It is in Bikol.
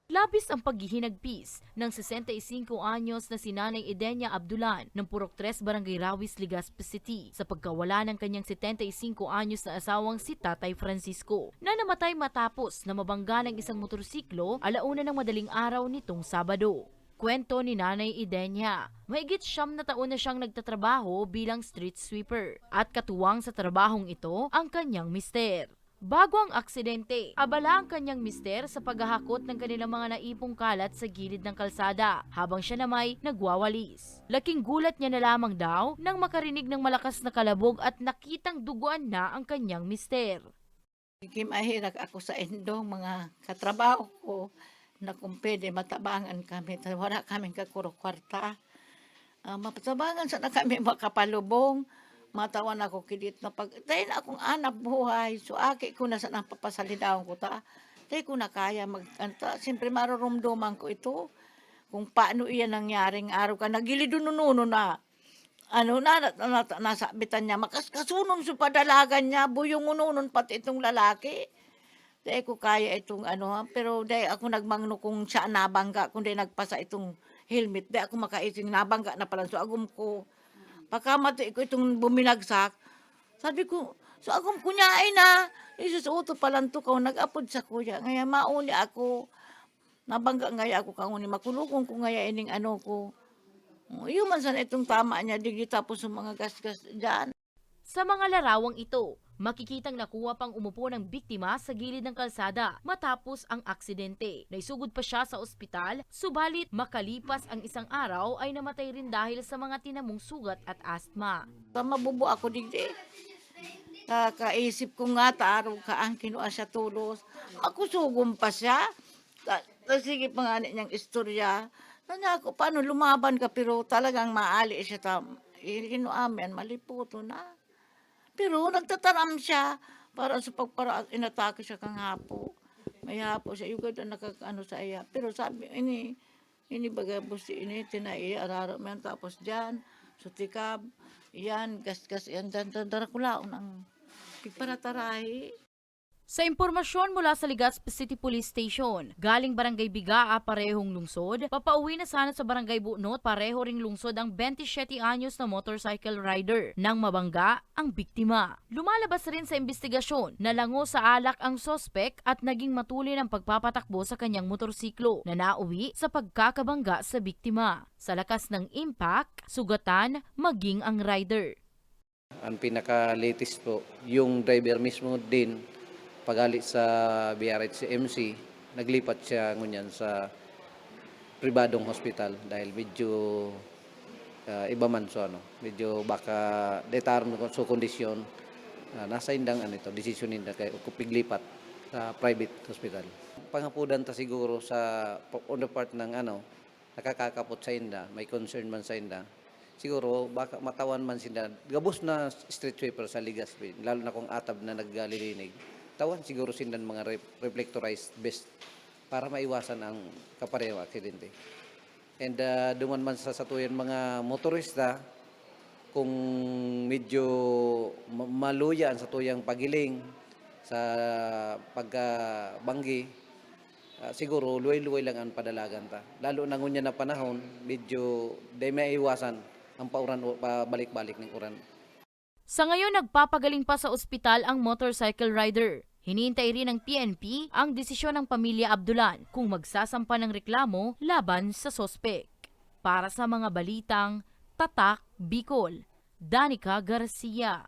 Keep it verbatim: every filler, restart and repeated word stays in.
Labis ang paghihinagpis ng sesenta y singko anyos na si Nanay Edenia Abdulan ng Purok tres, Barangay Rawis, Legazpi City, sa pagkawala ng kanyang setenta y singko anyos na asawang si Tatay Francisco, na namatay matapos na mabangga ng isang motorsiklo ala una ng madaling araw nitong Sabado. Kwento ni Nanay Edenia, mahigit siyam na taon na siyang nagtatrabaho bilang street sweeper at katuwang sa trabahong ito ang kanyang mister. Bago ang aksidente, abala ang kanyang mister sa paghahakot ng kanilang mga naipong kalat sa gilid ng kalsada habang siya namay nagwawalis. Laking gulat niya na lamang daw nang makarinig ng malakas na kalabog at nakitang duguan na ang kanyang mister. Naghimahirak ako sa indong mga katrabaho ko na kung pwede matabangan kami, ta-, wala kaming kakuro kwarta. Ah, matabangan sana kami makapalubong. Matawan ako kidit na pag-, dahil na akong anak buhay, so aki ko na sana papasalinawan ko ta. Dahil ko na kaya mag-, ano ta, siyempre marurumduman ko ito. Kung paano iyan nangyaring araw ka, nagilid-unununo na. Ano na, na, na, nasabitan niya, makaskasunon sa padalagan niya, buyong-ununon pati itong lalaki. Dai ko kaya itong ano, ha, pero dai ako nagmangno kung siya nabangga, kung dai nagpasa itong helmet, dai ako makaising nabangga na pala. So, agom ko, pagkamatay ko itong buminagsak, sabi ko, so, agom ko niya, ay na, isusuot ko palantukaw, nag-apod sa kuya. Ngayon, mauni ako, nabangga ngaya ako, kanguni, makulukon ko ngaya ining ano ko. Iyo man sana itong tama niya, digi tapos sa mga gasgas dyan. Sa mga larawang ito, makikitang nakuha pang umupo ng biktima sa gilid ng kalsada matapos ang aksidente. Naisugod pa siya sa ospital, subalit makalipas ang isang araw ay namatay rin dahil sa mga tinamong sugat at asthma. Sa mabubo ako digdi, kakaisip ko nga, ta arog ka ang kinua siya tolos. Makusugom pa siya. Ta-, ta sige pa nga niyang istorya. Nanya ako, paano lumaban ka, pero talagang maali siya ta, i-, kinua mi an maliputo na. Pero nagtataram siya para sa pagpara-, inatake siya kang hapo. May hapo siya, yugad ang nakakaano sa iya. Pero sabi, ini, ini baga busi ini, tinai, araro man tapos diyan, sutikab, yan, gasgas, yan, dan, dan, darakulaon ang pigparatarahi. Sa impormasyon mula sa Legazpi City Police Station, galing Barangay Bigaa, parehong lungsod, papauwi na sana sa Barangay Bunot, pareho ring lungsod, ang bente siyete anyos na motorcycle rider nang mabangga ang biktima. Lumalabas rin sa imbestigasyon na lango sa alak ang suspek at naging matulin ang pagpapatakbo sa kanyang motorsiklo na nauwi sa pagkakabangga sa biktima. Sa lakas ng impact, sugatan maging ang rider. Ang pinaka-latest po, yung driver mismo din, paghali sa B R H M C, naglipat siya ngunyan sa pribadong hospital dahil medyo, ah, iba man so ano, medyo baka detarm so kondisyon, ah, nasa indang ano ito, desisyon ninda kay kung piglipat sa private hospital. Panghapudan ta siguro sa, on the part ng ano, nakakakapot sa inda, may concern man sa inda, siguro baka matawan man sinda, gabos na street sweeper sa Legazpi, lalo na kung atab na naglilinig, tawan siguro sinda ng mga ref-, reflectorized vest para maiwasan ang kaparehong aksidente. And, ah, duman man sa satuyan mga motorista, kung medyo ma-, maluya ang satuyang paghiling sa pagkabanggi, ah, siguro luway-luway lang ang padalagan ta. Lalo na ngunyan na panahon, medyo di maiwasan ang pauran o pabalik-balik ng uran. Sa ngayon, nagpapagaling pa sa ospital ang motorcycle rider. Hinihintay rin ng P N P ang desisyon ng pamilya Abdulan kung magsasampa ng reklamo laban sa suspek. Para sa mga balitang Tatak Bicol, Danica Garcia.